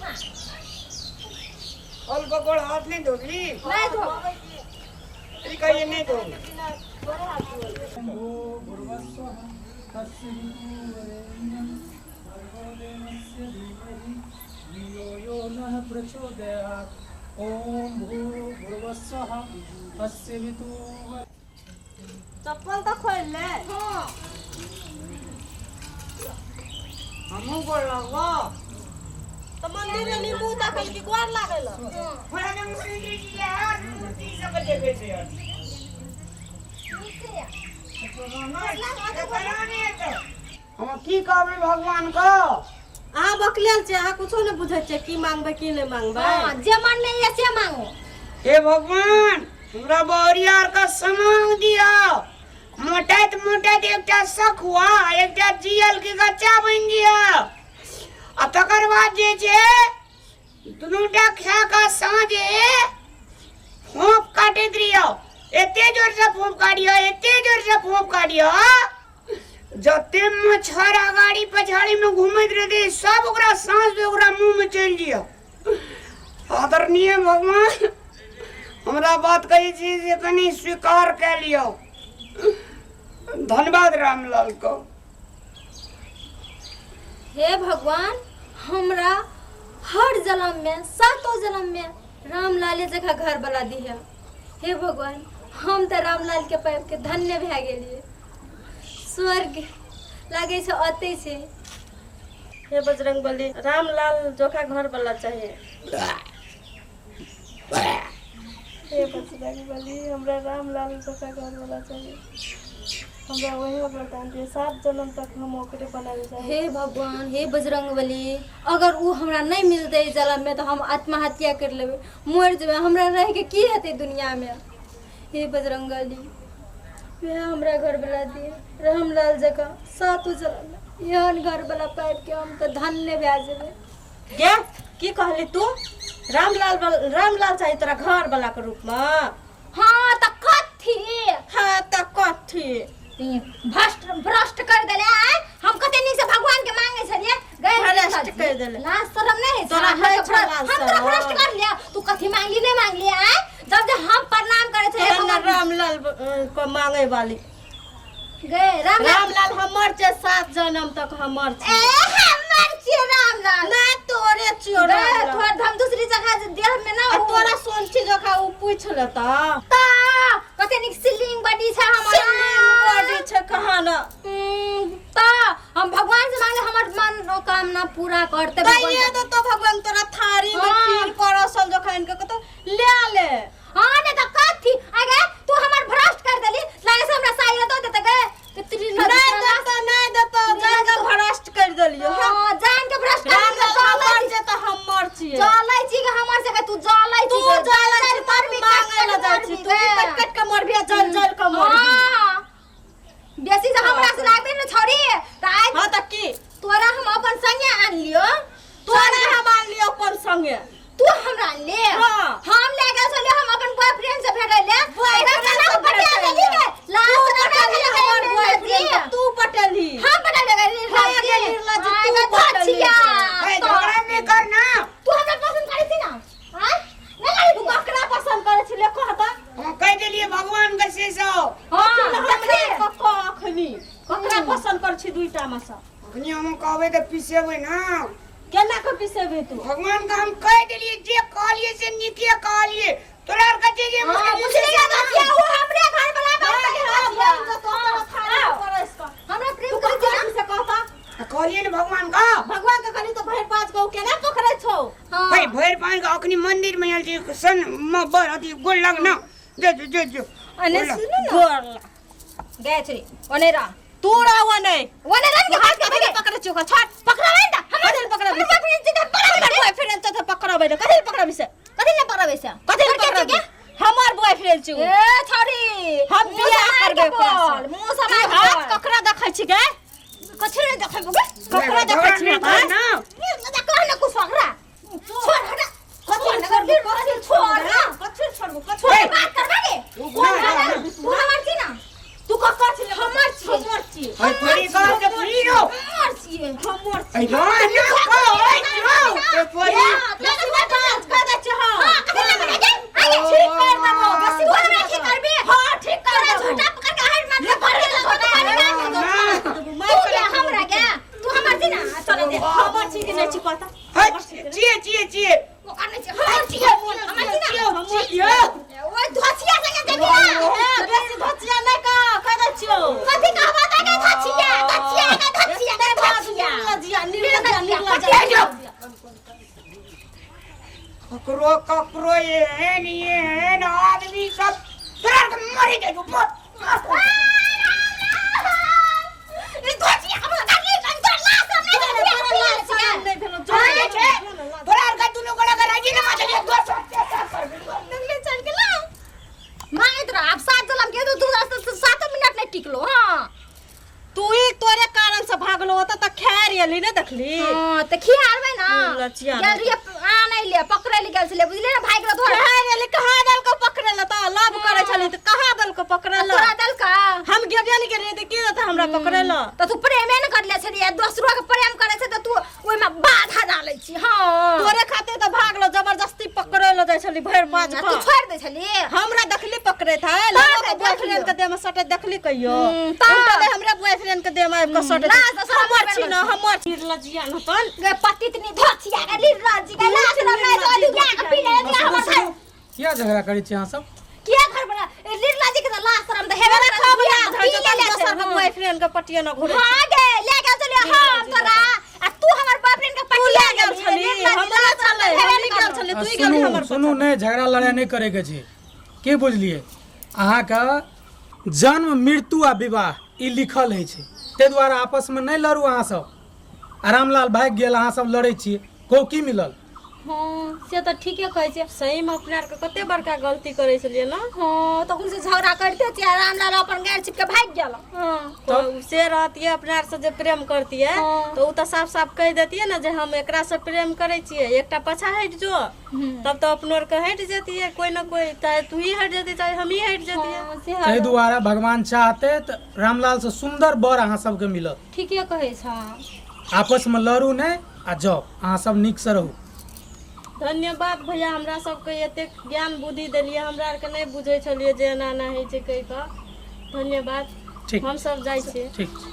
ना। फल पकड़ हाथ नहीं धोली। नहीं धो। ई कहिए नहीं धो। धियो यो नः प्रचोदयात्। ॐ भूर्भुवस्सुः तस्य वितुः। चप्पल तऽ खोलि ले। हाँ। हमहूँ गोर लगबो। तऽ मंदिर में नींबू देखल कि गोर लागल? हमरा ने मूर्ति जी यार, मूर्ति सब देखै छै यार। हम की कहबै भगवान के? अहाँ बकलेल छै, अहाँ कुछो नहि बुझै छियै की मांगबै की नहि मांगबै। हाँ, जे मन में ये से मांगो। हे भगवान, हमरा बहुरिया आर के समांग दिया, मोटाइत मोटाइत एकटा सखुआ एकटा जियल के गच्चा बनि जिया, आ तकर बाद जे छै दुनूटा खा कऽ साँझे फोंफ काटैत रहियो, एते जोर से फोंफ काटियो, एते जोर से फोंफ काटियो, जते मच्छर अगाड़ी पछाड़ी में घूमैत रहते सब ओकरा साँस दे ओकरा मुंह में चलि जियो। आदरणीय भगवान, हमरा बात कहै छी जे कनि स्वीकार कए लियौ। धन्यवाद रामलाल को। हे भगवान, हमरा हर जन्म में सातों जन्म में रामलाले जगह घर बना दिहे। हे भगवान, हम तऽ रामलाल के पाबि के धन्य भए गेलियै। स्वर्ग लागै छै ओतै छै। हे बजरंग बली, रामलाल जोखा घर वाला चाहिए। हे बजरंग बली, हमरा रामलाल जोखा घर वाला चाहिए। हमरा वही वरदान दिए, 7 जन्म तक हम ओकरे बनावे चाहे। हे भगवान, हे बजरंग बली, अगर उ हमरा नहीं मिलते इस जन्म में तो हम आत्महत्या कर लेबै, मर जेबै, हमरा रह के की हेतै दुनिया में। हे बजरंग बली, वएह हमरा घर वाला दिए रामलाल जकाँ सातो जन्म में एहन घर वाला पाबि के हम तऽ धन्य भए जेबै। गे की कहली तू? रामलाल रामलाल चाहिए तोरा घर वाला के रूप में? हाँ तऽ कथी? हाँ तऽ कथी? भ्रष्ट भ्रष्ट कर देले आय। हम कते नीक से भगवान के मांगे छलिए गए। भ्रष्ट कर देले। लाज शरम नहीं है तोरा है छौ लाज हम तोरा शरम? भ्रष्ट कर लिया। तू कथी मांगली नहीं मांगली आय? जब जब हम प्रणाम करे छलिए तोरा न भगवान रामलाल को मांगे वाली गए रामलाल। रामलाल हमर छै, 7 जन्म तक हमर छै। ए हमर छियै रामलाल। ना तोरे छियो गए, रामलाल। तोहर हम दूसरी जगह जे देह में ना आ हो। तोरा सोनठी जखा उ पूछ लेता। ता कते नीक सीलिंग बॉडी छै हमर। सिलिंग बॉडी छै कहाँ न। ता हम भगवान से मांगे हमर मनोकामना पूरा करते भगवान। दैये दो तो भगवान तोरा थारी में हाँ। खीर परसल जखा इनके कतो ले ले। हाँ ने तो कथी आगे तू हमर भ्रष्ट कर देली, लागे से हमरा साई दो देते गए तेरी। नहीं देतो, नहीं देतो, जान के भ्रष्ट कर देलियो। हाँ। हां, जान के भ्रष्ट कर रामलाल देली। हमर छै तऽ हमर छियै। जलै छी के हमर से तू जलै छी तू के, जलै छी जल तब मरबी, मांगे ला कट जाइ छी। मरबी तू गए। कट कट के मरबी आ जल जल के मरबी। हाँ, बेसी से हमरा से लागबे न छोड़ी त आइ। हाँ तऽ की तोरा हम अपन संगे आन लियो? तोरा हम आन लियो अपन संगे। तू हमरा ले? हाँ। हम ले गेल छलियै हम अपन बॉयफ्रेंड से भेटै ले। बॉयफ्रेंड एकरा से केना पटा भेटै देली ले। गे? लाज तू शरम पटेलही नहि हमर लगै बॉयफ्रेंड जी। के, तू पटेलही। हम पटेले गे? हाँ गे निर्लज्ज, हाँ, तू गे पटेलही। धचिया। ए, झगड़ा नहीं करना। तू हमरा पसंद करै छी ना? हाँ? नहीं करै तू छी? ककरा पसंद करै छी ले कह तऽ। हम कहि देलियै भगवान के से सब। हाँ, हमरा तखने। कह अखनी ककरा पसंद करै छी दुईटा में से? अखनी हम कहबै तऽ पिसेबै ना। केना के पिसेबै तू? भगवान के हम कहि देलियै, जे कहलियै से नीके कहलियै। तोरा आर के जे जे हाँ, मांगलियै बुझली से गे धचिया, उ हमरे घर वाला बात हाँ, करै हाँ, धचिया। बोल तऽ तोरा थारी में परसि कऽ। हमरा प्रेम तू करै छी ककरा ना? से कहता? कहलियै ने भगवान के। भगवान के कहली तऽ भरि पाँच गो केना पकड़ै छौ? हाँ। भाई भरि पानि के अखनी मंदिर में आयल छी सन म बर अथी गोल लग ना जो जो जो जो। अने गोल लग। सुनू ना। गोर लग। गए छड़ी ओने रह। तू रह ओने। ओने रह के हाथ के कथी पकड़ै छौ ओकरा? छोड़। पकड़ाबै ने हमरा। कथी पकड़ाबै? हमर बॉयफ्रेंड छै तऽ पकड़ाबै। हमर बॉयफ्रेंड तऽ पकड़ाबै ने। कथी पकड़ाबै से? कथी ने पकड़ाबै से? कथी तोहर के पकड़ाबै? छै? हमर बॉयफ्रेंड छै उ। ए छड़ी, हम मुँह बियाह सम्हारि करबै के ओकरा बोल, से। मुँह सम्हारि के हाथ बोल। ककरा देखै छी गे? कथी ने देखै गे? ककरा देखै छी झगड़ा नहीं हाथ? करना। कह ना कुछ ओकरा। छोड़, हटा। कथी छोड़, छोड़बू? कथी छोड़ ना। कथी छोड़बू? कथी छोड़, ए! बात करबा गे। ना, ना, ना। तू हमर छी ना? तू ककर छी? हमर छी। हमर छी। भाई परी कह के फ्री रहो। हमर छियै। हमर छी। ऐ रो ना कहो, ऐ रो ए परी। ककरो ककरो एहन एहन आदमी सब तोरा के मरि जाइ छौ, मर मर। नहि भेलो मरि जाइ छै। तोरा आर के दुनू गोड़ा के राजीनामा दे दे, दोसर तेसर करबै। मांगैत रह आब सात जलम के तो तू 7 मिनट नहीं टिकलो। हाँ। तू ही तोरे कारण से भागलो होता त खैर एली ने देखली। हाँ, तऽ खियारबै ना। लचिया। गेल रहियै आनै ले, पकड़ै ले गेल छलियै, बुझलियै ने? भागि गेलो तोरा। खैर एली, कहाँ दल को पकड़े ल त लव करे छली त कहाँ दल को पकड़े ल? तोरा देलका। हम गेबे नहीं करिए त की देता हमरा पकड़े ल? तऽ तू प्रेमे ने करले छलियै। दोसरो के प्रेम करै छै तऽ तू ओहिमे बाधा डालै छी। हाँ। तोरे खातिर त भागलो, जबरदस्ती पकड़े ल जाइ छली भरि पाँच। आ तू छोड़ि दै छली। हमरा देखली पकड़े था? दे, बॉयफ्रेंड के देह में सटे देखली कहियो? तऽ। उल्टा दे हमरा बॉयफ्रेंड के देह में आबि के सटे। ना, तऽ सब हमर छी ना, हमर छी लजिया न तन। गे पतित नि धोचिया गे निर्लज्ज गे, लाज न नहि तो दुनिया के पी ले दिया हमर सुनू, सुनू, किया झगड़ा करै छी अहाँ सब? किया घर बना निर्लज्ज के? तऽ लाज शरम तऽ हेबे तोरा करत, खबर दुनिया ना के पी धर ले ले दोसर के बॉयफ्रेंड के पटिया न घोड़े। हाँ गे, ले गेल छलियै हम तोरा आ तू हमर बॉयफ्रेंड के तू पटिया ले गेल छली, हमरा छलै, हम नहीं गेल छली। आ, तू ही गेली सुनू हमर। सुनू, नहि झगड़ा लड़ाइ नहि करैके छै, की बुझलियै? अहाँके जन्म, मृत्यु आ विवाह ई लिखल होइ छै, ताहि दुआरे आपसमे नहि लड़ू अहाँ सब। आ रामलाल भागि गेल, अहाँ सब लड़ै छियै, कहू की मिलल? हाँ, से तऽ ठीके कहै छै। सही में अपना आरके कते बड़का गलती करै छलियै ना। हाँ, तखन से झगड़ा करिते छियै, रामलाल अपन गारि छिप के भागि गेल। हाँ। तो से रहतियै अपना आर से जे प्रेम करतियै तो उ तऽ साफ साफ कहि देतियै ने जे हम एकरा से प्रेम करै छियै, एकटा पाछा हटि जो, तब तऽ अपनो आरके हटि जेतियै कोइ न कोइ, चाहे तू ही हटि जेती, चाहे हम ही हटि जेतियै। हाँ, से ताहि दुआरे भगवान चाहते तऽ रामलाल से सुन्दर बर अहाँ सबके मिलत। ठीके कहै छ। आपसमे लड़ू नहि आ जाउ, अहाँ सब नीकसँ रहू। धन्यवाद भैया, हमरा सबके एतेक ज्ञान बुद्धि देलियै। हमरा आरके नहि बुझै छलियै जे एना एना होइ छै कहि कऽ। धन्यवाद। ठीक। हम सब जाइ छियै। ठीक छै।